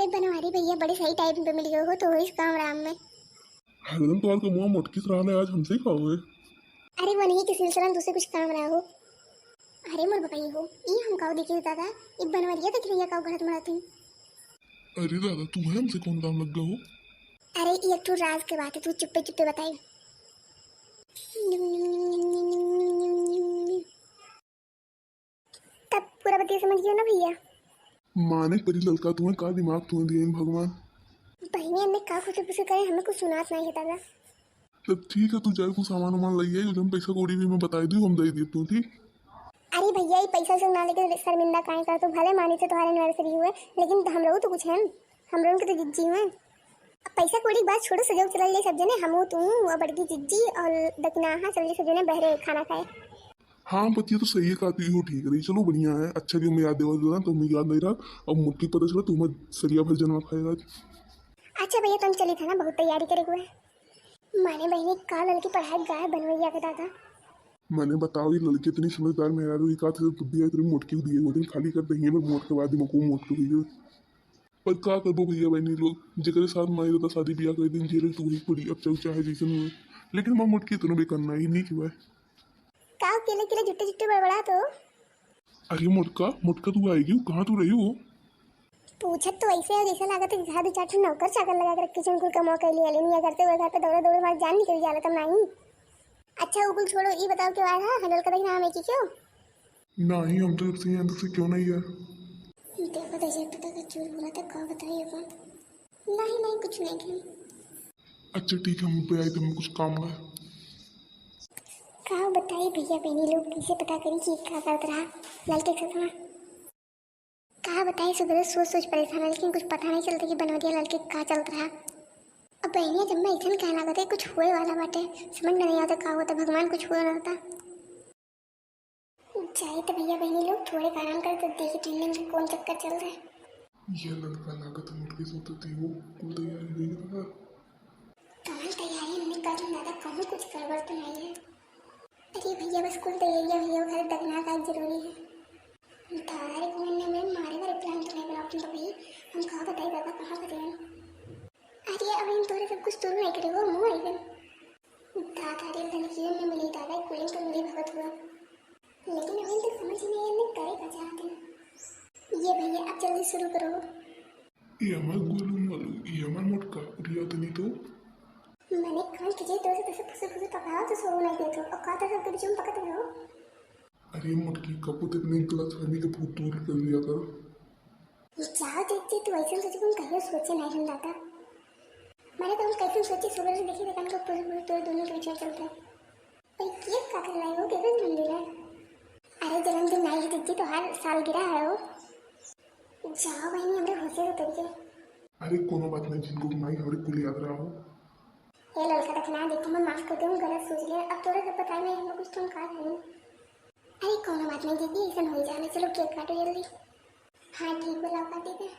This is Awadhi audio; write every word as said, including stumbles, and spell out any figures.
बनवारी भैया बड़े सही टाइम पे मिल गए हो, तो इस काम राम में। हरदम तोहार के मुंह मोटकी से रहने, आज हमसे ही खाओगे? अरे वो नहीं कि सिलसिला में तुझसे कुछ काम रहा हो। अरे मोर बकई हो, ई हम काऊ देखी दादा, ई बनवरिया देख रही है काऊ गलत मरत हूँ। अरे दादा, तू है हमसे कौन काम लग गया हो? अरे ई एक ठो राज के बात है, तू चुप्पे चुप्पे बताई। तब पूरा बतिया समझ गया ना भैया? माने परी ललका, तुम्हें का दिमाग तुम्हें दिए भगवान? बहिनी, हमने का कुछ कुछ करे, हमें कुछ सुनात नहीं है दादा। तब ठीक है, तू जाए कुछ सामान वामान ले आई, जब पैसा कौड़ी भी मैं बताई दी, हम दे दी तू, ठीक? अरे भैया, ये पैसा से ना लेके शर्मिंदा काहे कर तू? भले मानी थे तुम्हारे एनिवर्सरी हुए, लेकिन हम लोग तो कुछ हैं, हम लोग के तो जिज्जी हुए। अब पैसा कौड़ी की बात छोड़ो, सजो चल ले सब जने, हम तू और बड़की जिज्जी और दकिनाहा चल ले सब जने बहरे खाना खाए। हाँ, बतिया तो सही है, कहती हो ठीक रही। चलो बढ़िया है, अच्छा कि हमें याद देवा देना, तो हमें याद नहीं रहा। अब मोटकी पता चला तो हमें सरिया भर जनवा खाएगा। अच्छा भैया, तुम चली था ना, बहुत तैयारी करे हुए। माने बहिनी, का लड़की पढ़ाई गाय बनवैया के दादा। मैंने बताओ, ये लड़की इतनी समझदार मेहरारू, ये का थे बुद्धि है, इतनी मोटकी दिए, वो दिन खाली कर दही में मोट के बाद में को मोट के हुई। पर का करबो भैया बहनी लोग, जेकरे साथ माई दादा शादी ब्याह कर दिन जेल तू ही पड़ी, अब चाहे चाहे जैसन हुए। लेकिन मैं मोटकी इतना बेकार ना ही नहीं हुआ है। का अकेले अकेले झुट्टे झुट्टे बड़बड़ा तो? अरे मोटका, मोटका तू आएगी, कहाँ तू रही हो? पूछत तो ऐसे है जैसे लागत है कि घर दो चार ठो नौकर चाकर लगा के रखी, जिन कुल कमवा के लिए लेनी है, घर से वो घर पे दौड़े दौड़े हमारी जान निकल जाला तब नहीं। अच्छा वो कुल छोड़ो, ई बताओ के बात है, हलल का देखना हमें की क्यों? नहीं, हम तो जब से यहाँ, अंदर से क्यों नहीं है? देखो तो ये पता का चोर बोला था, का बताइए अपन? नहीं नहीं, कुछ नहीं की। अच्छा ठीक है, हम ऊपर आए तो हमें कुछ काम है। का बताई भैया बहनी लोग, कैसे पता करी कि का करत रहा लड़के के साथ में? का बताई, सुबह से सोच सोच परेशान है, लेकिन कुछ पता नहीं चलता कि बनवरिया लड़के का चलत रहा। अब बहनिया जब मैं ऐसन कहे लागत है, कुछ हुए वाला बाटे, समझ में नहीं आता का होता, भगवान कुछ हुआ ना होता। जाए तो भैया बहनी लोग थोड़े आराम कर, तो देखी ट्रेंडिंग का कौन चक्कर चल रहा है। ये लड़का लागत मोटकी से तो थी वो, कुल तैयारी हुई ना। कहाँ तैयारी हमने कर ली दादा, कहूँ कुछ गड़बड़ तो नहीं है? अरे भैया, बस कुल तैयारियाँ भैया, घर दगना का जरूरी है। दादा रे, कौन ने मैं मारे वाले प्लान तो नहीं बनाओ तुम तो भाई, हम कहाँ बताए दादा, कहाँ बताए? अरे अब इन तोरे सब कुछ तुम नहीं करे हो, मुँह आई गए। दादा रे, लड़कियों में मिली दादा, कुलिंग तो मिली भगत हुआ। लेकिन अभी तक समझ ही नहीं है, मैं करे का चाहते हैं। ये भैया, अब जल्दी शुरू करो। ये हमार गोलू मोलू, ये हमार मोटका, उठिया तनी तो। मैंने कौन तुझे दो से दो से फुसू फुसू पकाओ तो सो नहीं देतो, और का तो सबके बीच में पकड़ रहे हो? अरे मोटकी, कबो तक नहीं गलत फहमी के भूत दूर कर लिया कर। ये जाओ देखते, तू ऐसे सोचे, तुम कहियो सोचे नहीं हम दादा। मैंने तो हम कैसे सोचे, सुबह से देखी दुकान को फुसू फुसू तो दोनों के बीच में चल रहे। भाई, केक का कर लाई हो, केक जन्मदिन है? अरे, जन्मदिन नहीं है जिज्जी, तो हर सालगिरह है वो। जाओ बहनी, हमरे होशे से उतर के। अरे, कोनो बात नहीं, जिनको माई हमरे कुल याद रहा हो। ए ललका, देखना, देखो, मैं माफ कर दूँ, गलत सोच लिया। अब तोरे सब बताए में हम कुछ तुम का जानी। अरे, कोनो बात नहीं जिज्जी, ऐसा हो ही जाना। चलो, केक काटो जल्दी। हाँ, ठीक, बुलाओ, काटी दे।